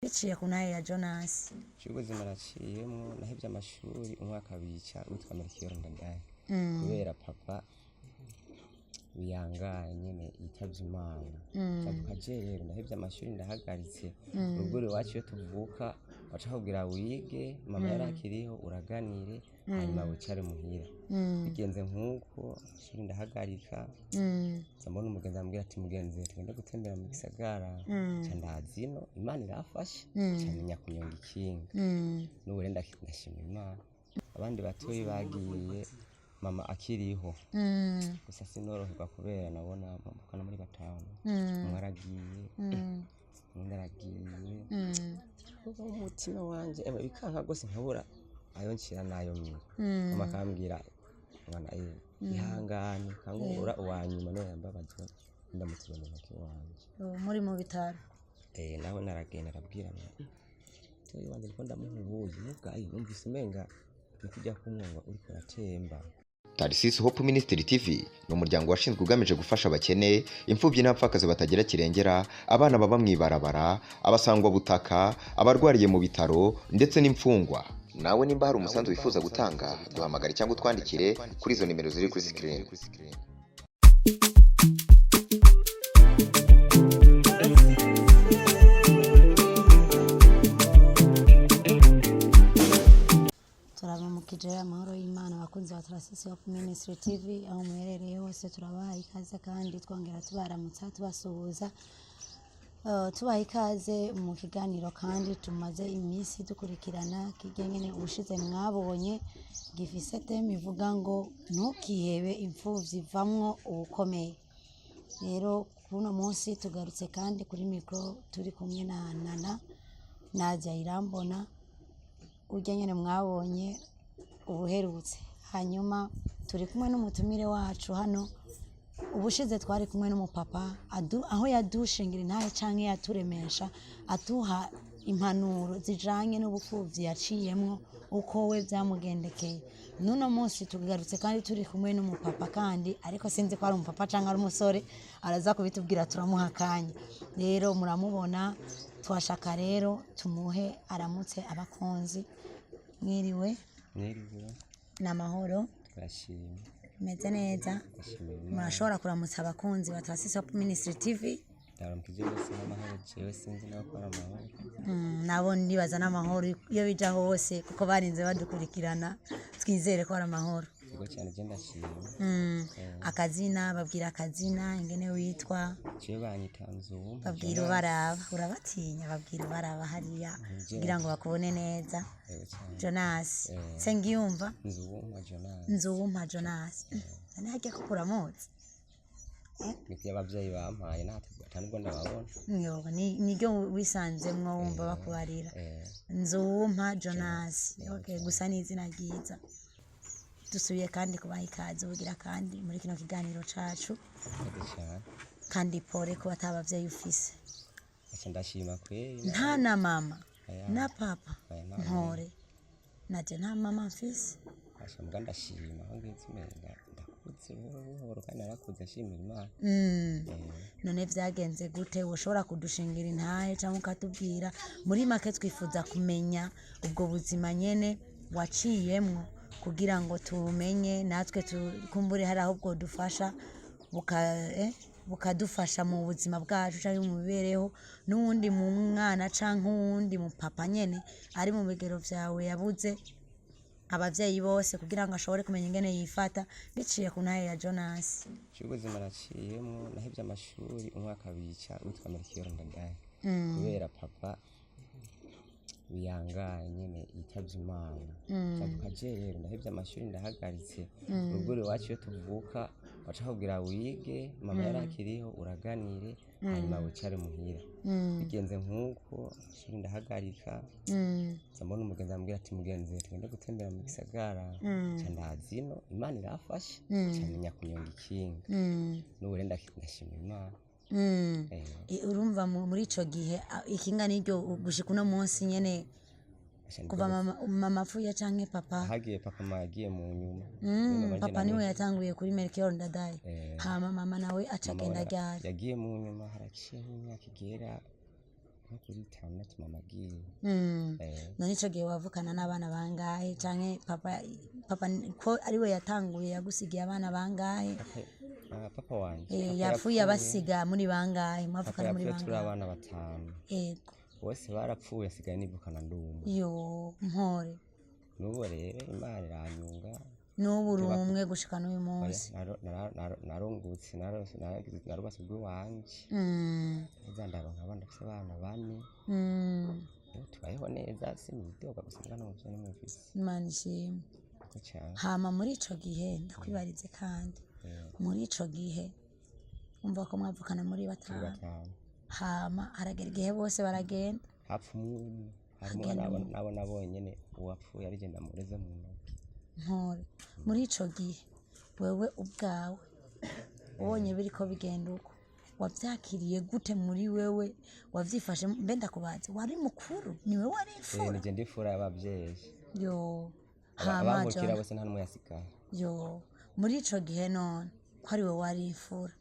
Biciye ku ntahe ya Jonasi. Cy'ubuzima naciyemwo, nahevye amashuri umwaka bica witwa Melchior Ndadaye, kubera papa biyangaye nyene yitavye Imana. Ndavuga je rero ndahevye amashuri, ndahagaritse. Ruguru iwacu iyo tuvuka baca bakubwira wige, mama yari akiriho, uraganire hanyuma wicare muhira. Bigenze nk'uko, ishuri ndahagarika. Nza mbona umugenzi, ambwira ati: "Mugenzi, tugende gutembera mu gisagara." Nca ndaza ino, Imana irafasha, nca menya kunyonga ikinga. N'ubu rero ndashima Imana. Abandi batoyi bagiye mama akiriho, gusa sinoroherwa kubera nabona mvukana muri batanu, umwe aragiye, uwundi aragiye. Kuva mu mutima wanje, ewe, bikanka gose, nkabura ayo ncira n'ayo mira. Mama akambwira: "Mwana, ihangane." Kangura uwa nyuma niwe yambabaje, ndamutiye mu ntoki wanje. Ubu muri mu bitaro? Nawe naragenda, arabwira mutoyi wanje ndiko ndamuha ubuyi mugaye, numvise umenga ni kurya k'umwonga uriko uratemba. Tarisisi Hope Ministry TV ni umuryango washinzwe ugamije gufasha abakene, imfubyi n'abapfakazi batagira kirengera, abana baba mu ibarabara, abasangwabutaka, abarwariye mu bitaro ndetse n'imfungwa. Nawe nimba hari umusanzu wifuza gutanga, duhamagare cyangwa utwandikire kuri izo nimero ziri kuri screen. Turabamukije amahoro y'Imana, abakunzi ba Tarasisi Hope Ministry TV, aho muherereye hose. Turabaha ikaze kandi twongera tubaramutsa, tubasuhuza. Tubaha ikaze mu kiganiro kandi tumaze iminsi dukurikirana kijya nyene ubushize mwabonye, gifise thème ivuga ngo "Ntukihebe, imfuvyi ivamwo ubukomeye". Rero kuno munsi tugarutse kandi kuri mikoro, turi kumwe na Nana Nadia Irambona, urya nyene mwabonye ubuherutse. Hanyuma turi kumwe n'umutumire wacu hano. Ubushize twari kumwe n'umupapa aho yadushingira intahe canke yaturemesha, aduha impanuro zijanye n'ubupfuvyi yaciyemwo, uko we vyamugendekeye. N'uno munsi tugarutse kandi turi kumwe n'umupapa kandi, ariko sinzi ko ari umupapa canke ari umusore, araza kubitubwira. Turamuha akanya rero, muramubona. Twashaka rero tumuhe aramutse abakunzi. Mwiriwe? Mwiriwe. Ni amahoro? Turashima. Meze neza? Ndashimira Imana. Murashobora kuramutsa abakunzi ba Tarasisi Hope Ministry TV. Ndaramukije bose n'amahoro. Jewe sinzi nawe ko ari amahoro. Nabo ndibaza n'amahoro iyo bija hose, kuko barinze badukurikirana, twizere ko ari amahoro. Yego cyane, je ndashima. Akazina, babwira akazina ingene witwa. Jewe banyita Nzuwumpa Babwira. Jonas. Ubaraba, urabatinya. Babwira ubaraba hariya kugira ngo bakubone neza. Yego cyane. Jonas Sengiyumva. Nzuwumpa Jonas. Nzuwumpa Jonas, none harya ko uramuzi? Niko abavyeyi bampaye, nta nubwo ndababona. Yo, niryo wisanzemwo wumva bakubarira. Nzuwumpa Jonas, okay, gusa ni izina ryiza. Dusubiye kandi kubaha ikaze ubugira kandi muri kino kiganiro cacu. Yego cyane. Kandi pole kuba ata bavyeyi ufise. Aca ndashima kweri. Nta na mama? Oya. Na papa? Oya, nta. Mpore, naje nta mama mfise. Asha, muga ndashima aho ngeze, umenga ndakuze buhoro buhoro, kandi narakuze nshimira Imana. None vyagenze gute? Woshobora kudushingira intahe cyangwa ukatubwira muri make? Twifuza kumenya ubwo buzima nyene waciyemwo kugira ngo tubumenye natwe, tukumbure hari aho bwodufasha, bukadufasha mu buzima bwacu cyangwa mu mibereho n'uwundi mu mwana canke uwundi mu papa nyene ari mu bigero vyawe yabuze abavyeyi bose, kugira ngo ashobore kumenya ingene yifata, biciye ku ntahe ya Jonas. Cy'ubuzima naciyemwo, nahevye amashuri umwaka bica witwa Melchior Ndadaye, kubera papa biyangaye nyene yitavye Imana. Ndavuga je rero ndahevye amashuri, ndahagaritse. Ruguru iwacu iyo tuvuka baca bakubwira wige, mama yari akiriho, uraganire hanyuma wicare muhira. Bigenze nk'uko, ishuri ndahagarika. Nza mbona umugenzi, ambwira ati: "Mugenzi, tugende gutembera mu gisagara." Nca ndaza ino, Imana irafasha, nca menya kunyonga ikinga. N'ubu rero ndashima Imana. Urumva muri ico gihe ikinga niryo gushika uno munsi nyene? Aca Kuva mama apfuye canke papa? Hagiye papa, mama yagiye mu nyuma. Mama nje. Papa niwe yatanguye kuri Melchior Ndadaye? Eh. Hama mama nawe aca Mama agenda we ryari? Yagiye mu nyuma, haraciye nk'imyaka igera. nko kuri 6 mama agiye. None ico gihe wavukana n'abana bangahe, canke papa ko ariwe yatanguye yagusigiye abana bangahe? Papa wanje, Eh, papa yapfuye abasiga muri bangahe? Papa Mwavukana muri yapfuye turi bangahe? abana 5. Yego. Bose barapfuye, asigaye nivukana ndumwe. Yo, mpore. N'ubu rero Imana iranyunga. N'ubu uri umwe gushika n'uyu munsi? Oya, narungutse, narubatse urw'iwanje. Neza, ndaronka abana, ndafise abana 4. Ubu tubayeho neza, sinidoga, gusa mbwa n'umuvyeyi n'umwe mfise. Imana ishimwe. Ko cane. Hama muri ico gihe ndakwibarize kandi, muri ico gihe umva ko mwavukana muri Turi 5? 5. Hama haragera igihe bose baragenda? Hapfa umwe umwe, harimo Hagenda umwe. nabo nabonye uwapfuye arigenda mureze mu ntoki. Mpore. Muri ico gihe wewe ubwawe ubonye biriko bigenda uko, wavyakiriye gute muri wewe? Wavyifashe mbe? Ndakubaza, wari mukuru, niwe wari imfura? Nije ndi imfura y'abavyeyi. Yo, hama Abankurikira John, bose nta n'umwe yasigaye. Yo, muri ico gihe none ko ari we wari imfura,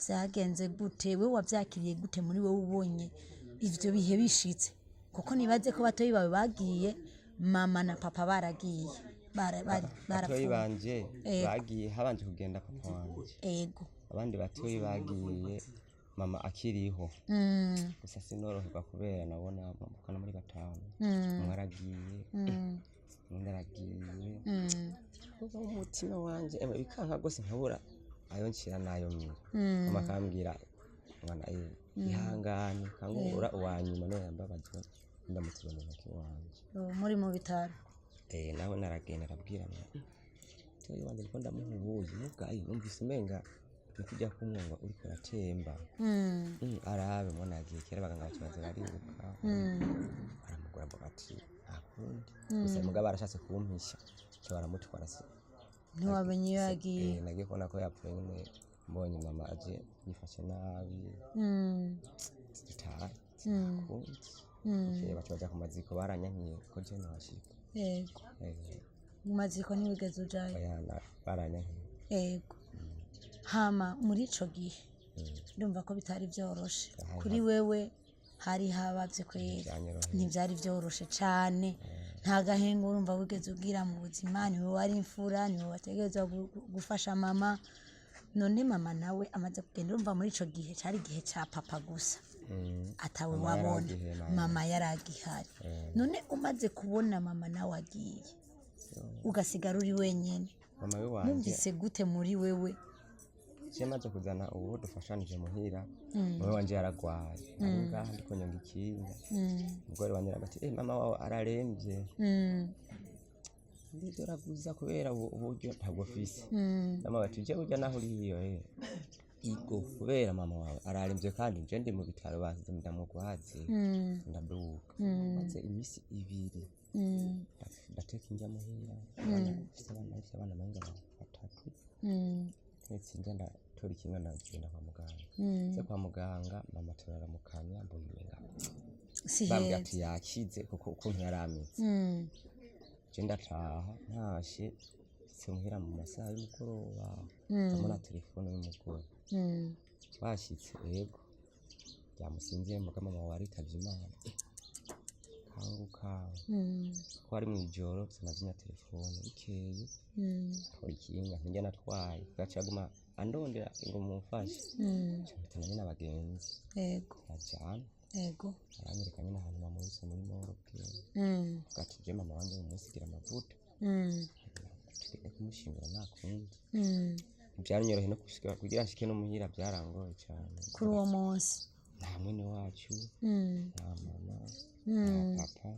vyagenze gute? Wewe wavyakiriye gute muri wewe ubonye ivyo bihe bishitse? Kuko nibaze ko batoyi bawe bagiye, mama na papa baragiye, Batoyi barapfuye. banje Ego. bagiye habanje kugenda papa wanje. Abandi batoyi bagiye mama akiriho. Gusa sinoroherwa kubera nabona mvukana muri 5, umwe aragiye, undi aragiye. Kuva mu mutima wanje emwe bikanka rwose, nkabura ayo nshira n'ayo mira. Mama akambwira, mwana, ihangane, kangura uwa nyuma niwe yambabaje, ndamutira mu ntoki wanje. Yo, muri mu bitaro. Nawe naragenda arabwira toyi wanje ndiko ndamuha ubuyi mugayi, numvise umenga nikujya kumwumva uriko uratemba. Arabe mwana yagiye kera, abaganga baca baza bariruka baramugura, mvuga ati nta kundi. Gusa mugabo barashatse kumpisha, ca baramutwara Ntiwamenye iyo yagiye? Nagiye kubona ko yapfuye nyine mbonye mama aje yifashe nabi. Dutahe, nta kundi. Bukeye baca baja ku maziko, baranyankiye ko je nohashika. Mu maziko ntiwigeze ujayo? Oya, baranyankiye. Yego. Hama muri ico gihe ndumva ko bitari vyoroshe kuri wewe, hari habavye kweri? Ntivyanyoroheye. Ntivyari vyoroshe cane, nta gahengo urumva wigeze ugira mu buzima. Niwe wari imfura, niwe wategerezwa gufasha mama. None mama nawe amaze kugenda, urumva muri ico gihe cari igihe ca papa gusa, atawe Mama wabona. Yaragihema. Mama yaragihari. None umaze kubona mama nawe agiye, ugasigara uri wenyene, Mama w'iwanje wumvise gute muri wewe? Je maze kuzana ubu dufashanije muhira, mama wanje yaragwaye, ari ngaha ndiko nyonga ikinga, umugore wanje arambwira ati mama wawe araremvye. Ndivyo raguza kubera uburyo ntabwo mfise. Mama bati uje burya naho uri hiyo, igo kubera mama wawe araremvye kandi nje ndi mu bitaro, basize ndamugwaze. Ndaduka, maze imisi 2 ndateka indya muhira. Mfise abana menga 3. Ntetse indya, ndatora ikinga, ndagenda kwa muganga. Nze kwa muganga, mama turaramukanya, mbona umenga Si bambwira heza. ati yakize, kuko ukuntu yari ameze. Je ndataha, ntashe nshitse muhira mu masaha y'umugoroba, ndabona telefone y'umugore. Bashitse, yego ryamusinziye, muga mama wawe aritavye Imana. Kanguka, ko ari mw'ijoro, sinazimya telefone. Bukeye tora ikinga, ntirya natwaye, gaca aguma andondera ngo mumfashe. Nca mpitana nyene abagenzi, turajana. Aranyereka nyene ahantu bamubitse muri morgue. Avuga ati je mama wanje mumusigira amavuta, tugende kumushingura, nta kundi. Byaranyoroheye no gushika, kugira nshike no muhira byarangoye cane. Kuri uwo munsi? Nta mwene wacu, nta mama, nta papa,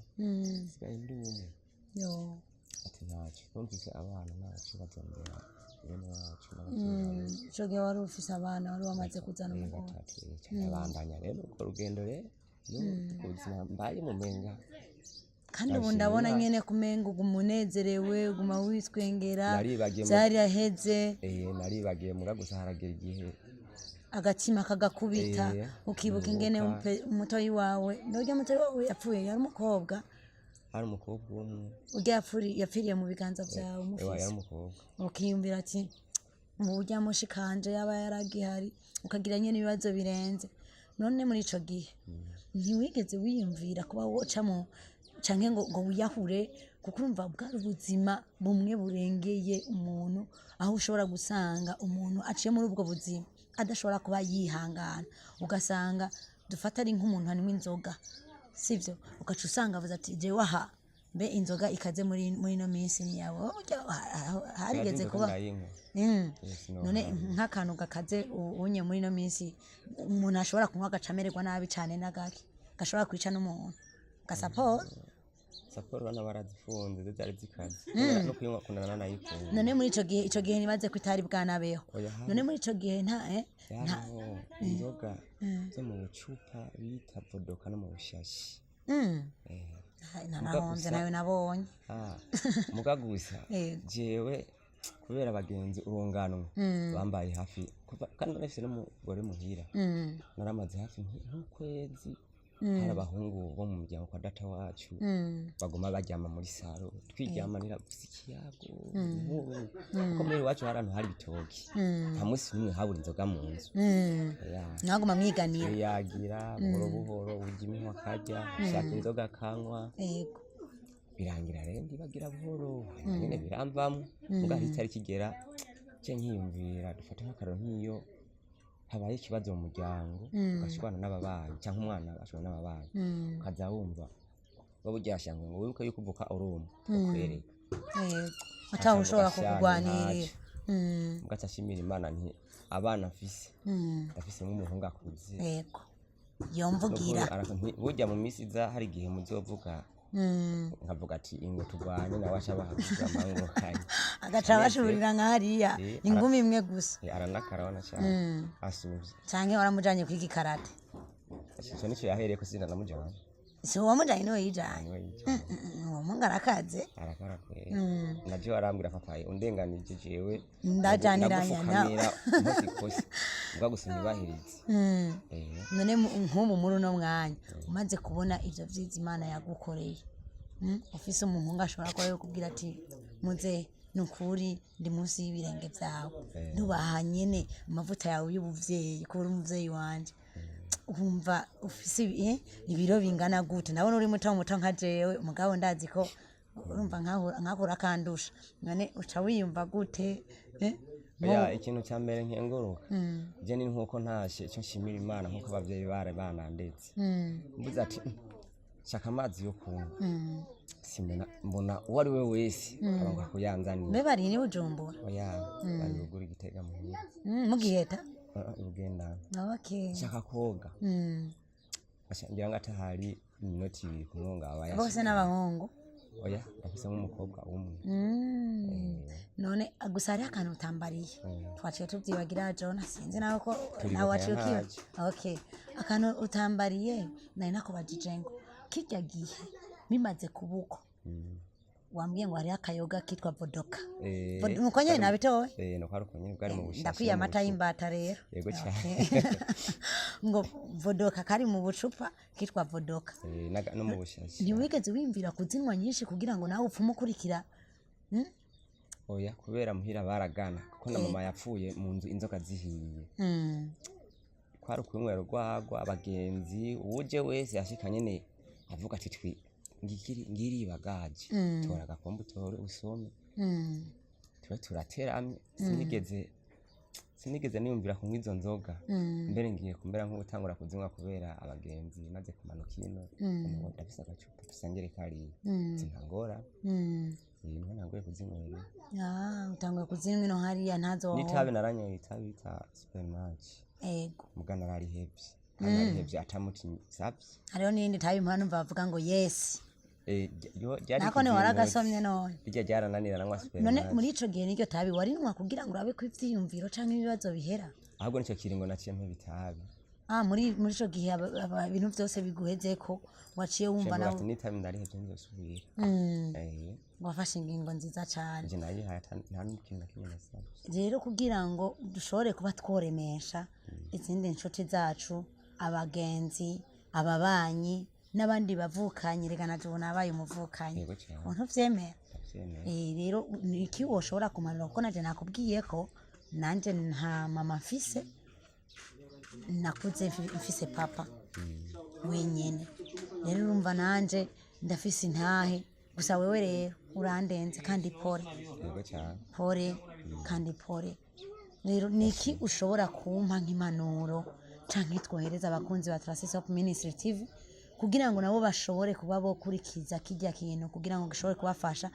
sigaye ndi umwe. Yo. Ati ntacyo, numvise abana ntacyo bazondera bene wacu n'abavyeyi. Ico gihe wari ufise abana, wari wamaze kuzana umugore? 3. Ca ndabandanya rero urwo rugendo rero n'ubu ubuzima mbaye mumenga. Kandi ubu Ndashima ndabona Imana. nyene kumenga uguma unezerewe, uguma witwengera. Naribagiye Vyaraheze. Naribagiye muga, gusa haragera igihe Agatima kagakubita, ukibuka ingene nibuka. Umutoyi wawe, nurya mutoyi wawe yapfuye yari umukobwa? Hari umukobwa umwe. Urya yapfiriye mu biganza vyawe Ewa, umufise? yari umukobwa. Ukiyumvira ati mu burya mushikanje yaba yaragihari, ukagira nyene ibibazo birenze. None muri ico gihe Ntiwigeze wiyumvira kuba woca mu canke ngo wiyahure, kuko urumva bwari ubuzima bumwe burengeye umuntu, aho ushobora gusanga umuntu aciye muri ubwo buzima adashobora kuba yihangana, ugasanga dufata ari nk'umuntu anywa inzoga, sivyo? Ugaca usanga avuze ati jewe aha mbe inzoga ikaze muri ino minsi ni yawe. Burya harigeze Inzoga kuba ndayinywa. Yes, no, None nk'akantu gakaze unye muri ino minsi umuntu ashobora kunywa agaca amererwa nabi cane, n'agaki gashobora kwica n'umuntu gasaporo? Saporo bana barazifunze, zo zari zikaze no kuyinywa kunana nayikunda. None muri ico gihe nibaze ko itari bwanabeho. Oya, None muri ico gihe nta nta Byariho inzoga zo mu bucupa bita vodoka no mu bushashi. Narahombye. Nawe nabonye. Ah, muga gusa jewe kubera abagenzi urunganwe bambaye hafi kuva, kandi narafise n'umugore muhira, naramaze hafi nk'ukwezi, hari abahungu bo mu muryango kwa data wacu baguma baryama muri saro, twiryamanira gusa ikiyago inkuru, kuko muri iwacu hari ahantu hari ibitoki, nta munsi n'umwe habura inzoga mu nzu. Ya. Mwaguma mwiganira. Twiyagira buhoro buhoro, urya iminywa akarya, ushaka inzoga akanywa. Birangira rero ndibagira buhoro, hanyuma nyene biramvamwo, muga hari itariki igera ce nkiyumvira. Dufate nk'akaroro, nk'iyo habaye ikibazo mu muryango, ugashwana n'ababanyi canke umwana agashwana n'ababanyi, ukaza wumva wowe uryashyangwe ngo wibuke yuko uvuka uri umwe tukwereka. Yego, atawe ushobora kukugwanirira. Mugaca ashimira Imana nti abana mfise, ndafise nk'umuhungu akuze. Yego, yomvugira. Burya mu minsi iza hari igihe muzovuga, nkavuga ati ingo turwanye, nawe aca bahavuga amangokanye. Agaca bashurira nka hariya. Ingumi imwe gusa. Aranakara cyane asumvye. Canke waramujanye kwiga ikarate? Ico nico yahereyeko, sinanamujanye. Si uwamujanye, niwe yijanye? Niwe yijanye. Uwo mungu arakaze. Arakara kwera, naje arambwira papa undenganije jewe Ndajaniranya nawe. ndagufukamira nkoze ikosa, mbwa gusa ntibahirize. None nk'ubu muri uno mwanya umaze kubona ivyo vyiza Imana yagukoreye, ufise umuhungu ashobora kuba yokubwira ati muze ni ukuri ndi munsi y'ibirenge vyawe, ntubaha nyene amavuta yawe y'ubuvyeyi, kuba uri umuvyeyi wanje, wumva ufise ibiro bingana gute? Ndabona uri muto muto nka jewe, mugabo ndazi ko urumva nkahura akandusha. None uca wiyumva gute, eh? Oya, ikintu cya mbere nkenguruka je ni nkuko ntashe icyo nshimira Imana, nkuko abavyeyi bare banandetse, mvuze ati shaka amazi yo kunywa, simbona mbona uwo ari we wese abanguka kuyanzanira. Mbe bari ni Bujumbura? Oya, bari ruguru Igitega muhira. Mugiheta? Ah, Ibugendana. Okay. Shaka koga. Asha, ngira ngo atahari iminota 2 kumwonga aba Bose n'abahungu? Oya, ndafise nk'umukobwa umwe. None gusa hariho akantu utambariye, twaciye tubyibagira. Jona, sinzi nawe ko Turibuka. Nawe waciye ukiba. Ntaco. Okay, akantu utambariye nari nakubajije ngo kirya gihe bimaze kuba uko, wambwiye ngo hariho akayoga kitwa vodoka. Nuko nyene nabitoye. Nuko ari uko nyene bwari mu bushashi Ndakwiye no mu amata bucupa. y'imbata rero. Yego cyane. Okay. Ngo vodoka kari mu bucupa kitwa vodoka. No mu bushashi. Ntiwigeze wiyumvira kuzinywa nyinshi kugira ngo nawe upfume ukurikira? Oya, kubera muhira baragana, kuko na mama yapfuye mu nzu inzoka zihiye. Kwari ukunywera urwagwa, abagenzi uwuje wese yashika nyene avuga ati twi ngikiri ngiri bagaje, tora agakombe utore usome. Tube turateramye, sinigeze niyumvira kunywa izo nzoga. Mbere ngiye kumera nk'utangura kuzinywa kubera abagenzi, maze kumanuka ino, umuntu ndafise agacupa dusangire kariya, sinangora. Niho nangoye kuzinywera. Ah, utanguye kuzinywa ino hariya ntazo? N'itabi naranyoye, itabi bita supermatch. Muga nararihevye, kandi nararihevye atamuti nsavye. Hariho n'irindi tabi mpora numva bavuga ngo yesi. Ryari Nako ni ikizingo. Waragasomye none? Rirya ryarananira, nanywa None supermatch. muri ico gihe niryo tabi warinywa kugira ngo urabe ko ivyiyumviro canke ibibazo bihera? Ahubwo nico kiringo naciye mpeba itabi. Ah, muri ico gihe ibintu vyose biguhezeko, waciye wumva Mvuga nawe ati n'itabi ndarihevye, nzosubira. Wafashe ingingo nziza cane. Nje nayihaye nta n'ikintu na kimwe nasabye. Rero kugira ngo dushobore kuba tworemesha izindi nshuti zacu, abagenzi, ababanyi n'abandi bavukanyi, reka naje ubu nabaye umuvukanyi. Yego cyane. Ubu ntuvyemera? Ndavyemera. Rero ni iki woshobora kumanura? Kuko naje nakubwiye ko nanje nta mama mfise, nakuze mfise papa. Wenyene rero urumva nanje ndafise intahe. Gusa wewe rero urandenze, kandi pore. Yego cyane. Pore, kandi pore. Rero niki ushobora kumpa nk'impanuro canke twohereza abakunzi ba Tracy Hope Ministry TV kugira ngo nabo bashobore kuba bokurikiza kirya kintu, kugira ngo gishobore kubafasha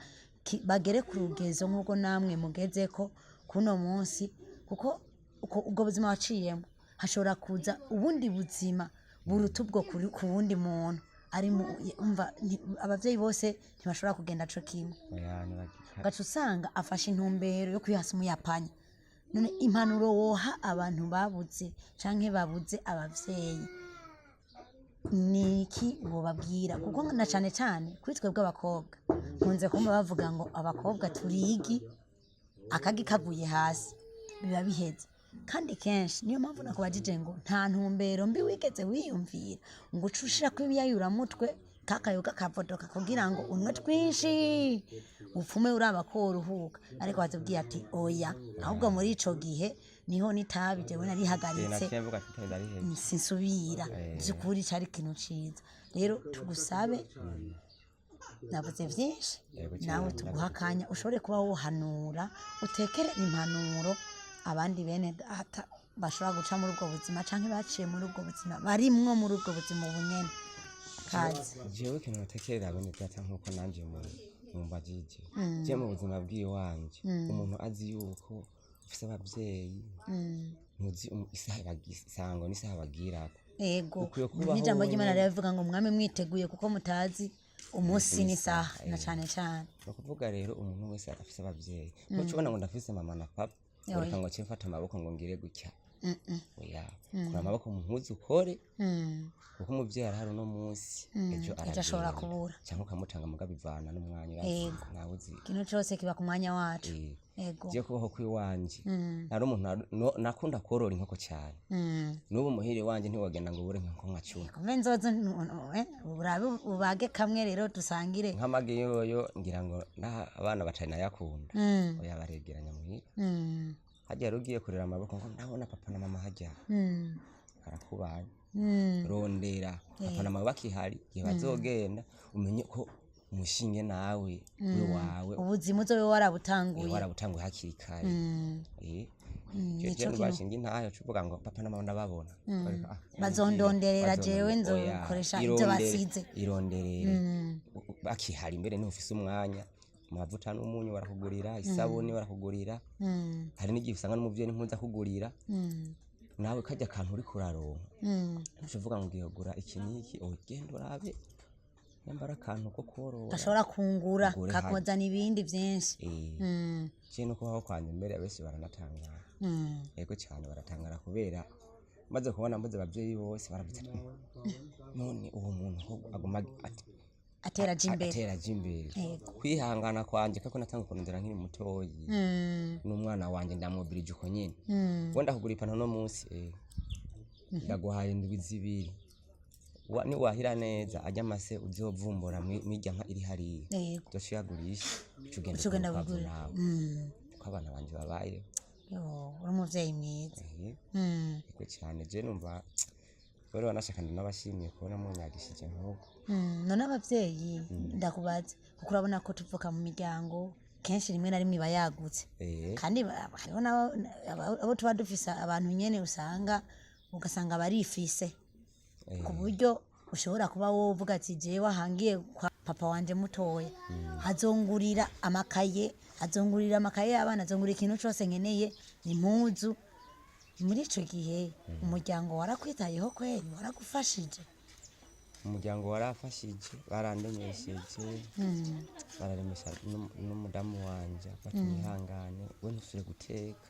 bagere ku rugezo nk'ubwo namwe mugezeko kuno munsi? Kuko ubwo buzima waciyemo, hashobora kuza ubundi buzima buruta ubwo ku wundi muntu ari mu umva. Abavyeyi bose ntibashobora kugenda co kimwe. Oya, ntibagika. Ugaca usanga afashe intumbero yo kwihasa umuyapanya. None impanuro woha abantu babuze canke babuze abavyeyi ni iki wobabwira? Kuko na cane cane kuri twebwe abakobwa, nkunze kumva bavuga ngo abakobwa turigi, akagi kaguye hasi biba biheze. Kandi kenshi niyo mpamvu nakubajije ngo nta ntumbero mbi wigeze wiyumvira ngo uce ushirako ibiyayuramutwe, kakayoga kavodoka, kugira ngo unywe twinshi upfume uraba ko woruhuka? Ariko watubwiye ati oya, ahubwo muri ico gihe niho n'itabi jewe narihagaritse. Naciye mvuga ati itabi ndarihevye. Sinsubira. By'ukuri cari ikintu ciza. Rero tugusabe, navuze vyinshi. Yego cyane. Nawe tuguha akanya ushobore kuba wohanura, utekere impanuro abandi bene data bashobora guca muri ubwo buzima canke baciye muri ubwo buzima, barimwo muri ubwo buzima ubu nyene. Kaze. Jewe ikintu natekerera bene data, nkuko nanje mu mumbajije, je mu buzima bw'iwanje, umuntu azi yuko ufise abavyeyi, ntuzi isaha isango n'isaha bagirako. Ukwiye kubaho N'ijambo ry'Imana wenyene. riravuga ngo mwame mwiteguye, kuko mutazi umunsi n'isaha, na cane cane. Ni ukuvuga rero umuntu wese afise abavyeyi, ntuca ubona ngo ndafise mama na papa, ngo reka ngo nce mfata amaboko ngo ngire gutya. Oya, kura amaboko mu mpuzu ukore, kuko umuvyeyi arahari uno munsi, ejo Ejo ashobora aragenda. kubura. Canke ukamutanga, mugabo bivana n'umwanya, urazi, ntawe uzi. Ikintu cose kiba ku mwanya wacu. Je kubaho kw'iwanje, nari umuntu nakunda korora inkoko cyane. N'ubu muhira iwanje ntiwogenda ngo ubure inkoko nka 10. Kumbe nzozo urabe ubage kamwe rero dusangire. Nk'amagi yoyo ngira ngo abana batari nayakunda. Oya, baregeranya muhira. Harya rero ugiye kurera amaboko ngo ndabona papa na mama harya, karakubanye. Rondera papa na mama bakihari, igihe bazogenda umenye ko umushinge nawe we wawe Ubuzima uzobe warabutanguye. Warabutanguye hakiri kare. Nico Nico kintu. bashinga intahe ucuvuga ngo papa na mama ndababona. Bareka, Bazondonderera jewe. Oya, Nzokoresha ivyo basize. Ironderere bakihari mbere, niho ufise umwanya. Amavuta n'umunyu barakugurira, isabune barakugurira. Hari n'igihe usanga n'umuvyeyi n'impuzu akugurira. Nawe kajya akantu uriko uraronka, ntuca uvuga ngo ugiye kugura iki n'iki. Ugenda urabe nyambara akantu ko korora Gashobora kungura, Ugure. kakozana ibindi vyinshi. Je no kubaho kwanje mbere abenshi baranatangara. Yego cyane, baratangara kubera maze kubona mbuze abavyeyi bose, baravuze ati: None uwo muntu ko aguma Atera aja imbere." Atera aja imbere. Kwihangana kwanje kako natanga kurondera nkiri mutoyi, n'umwana wanje ndamubirije uko nyene. Wenda kugura ipantaro no munsi, ndaguhaye indwi 2. Niwahira neza ajya amase uzovumbura mwirya nka iri hariya, uzoca uyagurisha, uca ugenda Uca ugenda ugura urukwavu. kugura. Nawe ko abana banje babayeho. Yo, uri umuvyeyi mwiza. Yego cyane. Je numva rero banashaka, n'abashimiye kubona munyagishije nk'uko. None abavyeyi, ndakubaza, kuko urabona ko tuvuka mu miryango kenshi rimwe na rimwe iba yagutse, kandi hariho abo tuba dufise abantu nyene usanga, ugasanga barifise ku buryo ushobora kuba wowe uvuga ati jewe ahangiye kwa papa wanje mutoya azongurira amakaye, azongurira amakaye y'abana, azongurira ikintu cose nkeneye, impuzu. Muri ico gihe umuryango warakwitayeho kweri, waragufashije? Umuryango warafashije, barandenyesheje, bararemesha n'umudamu wanje bati mwihangane, we ntusubire guteka.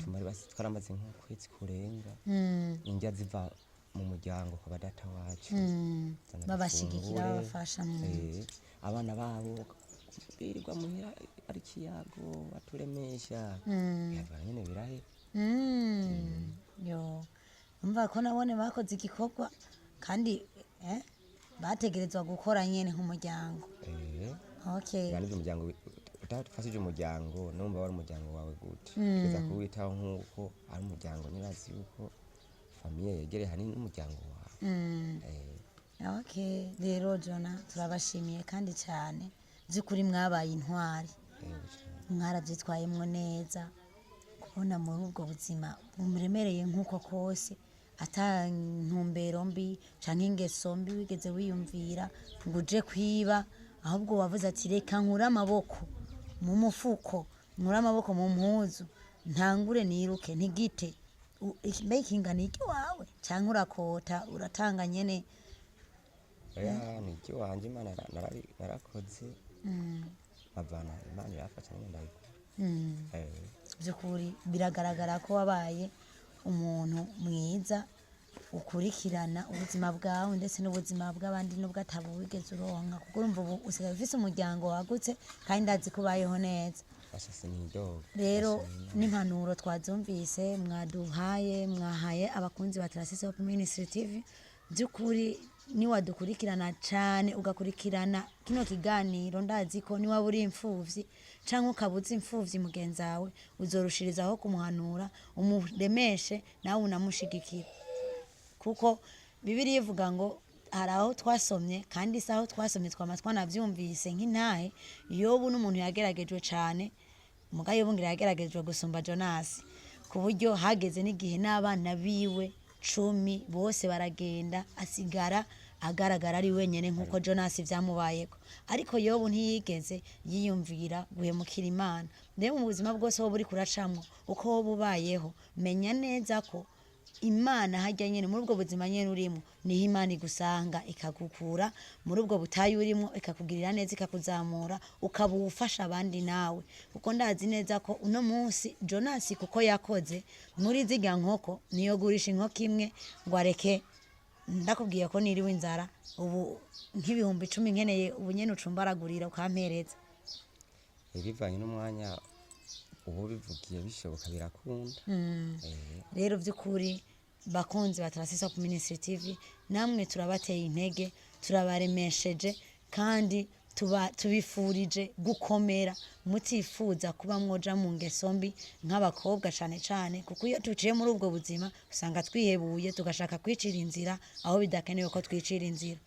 Tumari basi twaramaze nk'ukwezi kurenga indya ziva mu muryango kwa data wacu. Zana Babashigikira, dufungure. babafasha. Abana babo birirwa muhira ari ikiyago, baturemesha, yavana nyene birahe. Yo, umva ko nabone bakoze igikorwa kandi bategerezwa gukora nyene nk'umuryango. Kandi umuryango utafashije umuryango, numva wari umuryango wawe gute? Kugeza kuwitaho nk'uko ari umuryango, nibazi yuko famille yegereye hanini n'umuryango wawe. Okay, rero Jona, turabashimiye kandi cyane. By'ukuri mwabaye intwari, Yego cane. mwarabyitwayemwo neza. Kubona muri ubwo buzima bumuremereye nk'uko kose, ata ntumbero mbi canke ingeso mbi wigeze wiyumvira ngo uje kwiba, ahubwo wavuze ati: "Reka nkure amaboko mu mufuko, nkure amaboko mu mpuzu, ntangure niruke ntigite." Mbe ikinga ni iry'iwawe canke urakota, uratanga nyene? Oya, ni iry'iwanje. Imana narakoze nkavana, Imana irafasha nyene ndayikora. By'ukuri biragaragara ko wabaye umuntu mwiza, ukurikirana ubuzima bwawe ndetse n'ubuzima bw'abandi, nubwo atabo wigeze uronka, kuko urumva ubu usigaye ufise umuryango wagutse kandi ndazi ko ubayeho neza. Basha, sinidoga. Rero n'impanuro twazumvise mwaduhaye, mwahaye abakunzi ba Tarasisi Hope Ministry TV. By'ukuri niwadukurikirana cyane, ugakurikirana kino kiganiro, ndazi ko niwaba uri imfuvyi canke ukaba uzi imfuvyi mugenzi wawe, uzorushirizaho kumuhanura, umuremeshe, nawe unamushigikira, kuko Bibiliya ivuga ngo hari aho twasomye, kandi si aho twasomye, twama twanavyumvise nk'intahe. Yobu n'umuntu yageragejwe cane, muga Yobu ngira yageragejwe gusumba Jonasi, ku buryo hageze n'igihe n'abana biwe 10 bose baragenda, asigara agaragara ari wenyene, nk'uko Jonasi vyamubayeko. Ariko Yobu ntiyigeze yiyumvira guhemukira Imana. Rero mu buzima bwose woba uriko uracamwo, uko woba ubayeho, menya neza ko Imana hajya nyene muri ubwo buzima nyene urimo, niho Imana igusanga, ikagukura muri ubwo butayu urimo, ikakugirira neza, ikakuzamura, ukaba ufasha abandi nawe. Kuko ndazi neza ko uno munsi Jonasi, kuko yakoze muri zirya nkoko, niyo gurisha inkoko imwe ngo areke. Ndakubwiye ko niriwe inzara ubu nk'ibihumbi 10 nkeneye ubu nyene, ucumbaragurira ukampereza. Bivanye n'umwanya uba ubivugiye, bishoboka birakunda. Rero by'ukuri, bakunzi ba Tarasisi Hope Ministry TV, namwe turabateye intege, turabaremesheje kandi tubifurije gukomera, mutifuza kuba mwoja mu ngeso mbi nk'abakobwa cane cane, kuko iyo tuciye muri ubwo buzima usanga twihebuye, tugashaka kwicira inzira aho bidakenewe ko twicira inzira.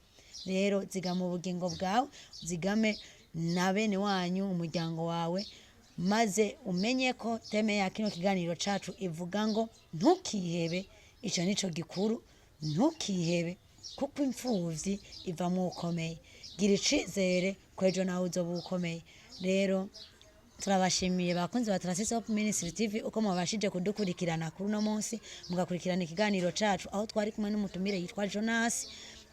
Rero zigama ubugingo bwawe, zigame na bene wanyu, umuryango wawe, maze umenye ko thème ya kino kiganiro cacu ivuga ngo ntukihebe. Ico nico gikuru, ntukihebe, kuko imfuvyi ivamwo ukomeye. Gira icizere ko ejo nawe uzoba ukomeye. Rero turabashimiye, bakunzi ba Tarasisi Hope Ministry TV, uko mwabashije kudukurikirana kuri uno munsi, mugakurikirana ikiganiro cacu, aho twari kumwe n'umutumire yitwa Jonas,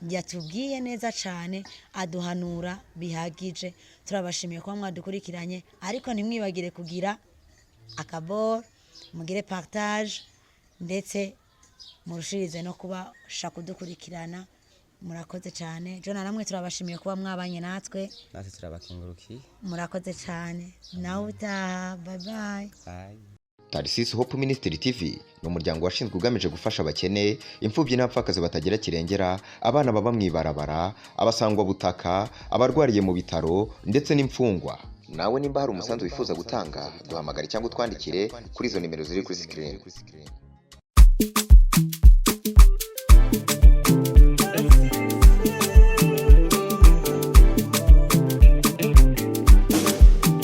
yatubwiye neza cane, aduhanura bihagije. Turabashimiye kuba mwadukurikiranye, ariko ntimwibagire kugira akaboro, mugire partage, ndetse murushirize no kubasha kudukurikirana. Murakoze cyane. Jona, namwe turabashimiye kuba mwabanye natwe. Natwe turabakengurukiye. Murakoze cyane. Nawe utaha, bye bye. Bye. Tarisisi Hope Ministry TV ni umuryango washinzwe ugamije gufasha abakene, imfubyi n'abapfakazi batagira kirengera, abana baba mu ibarabara, abasangwabutaka, abarwariye mu bitaro ndetse n'imfungwa. Nawe nimba hari umusanzu wifuza gutanga, duhamagare cyangwa utwandikire kuri izo nimero ziri kuri screen.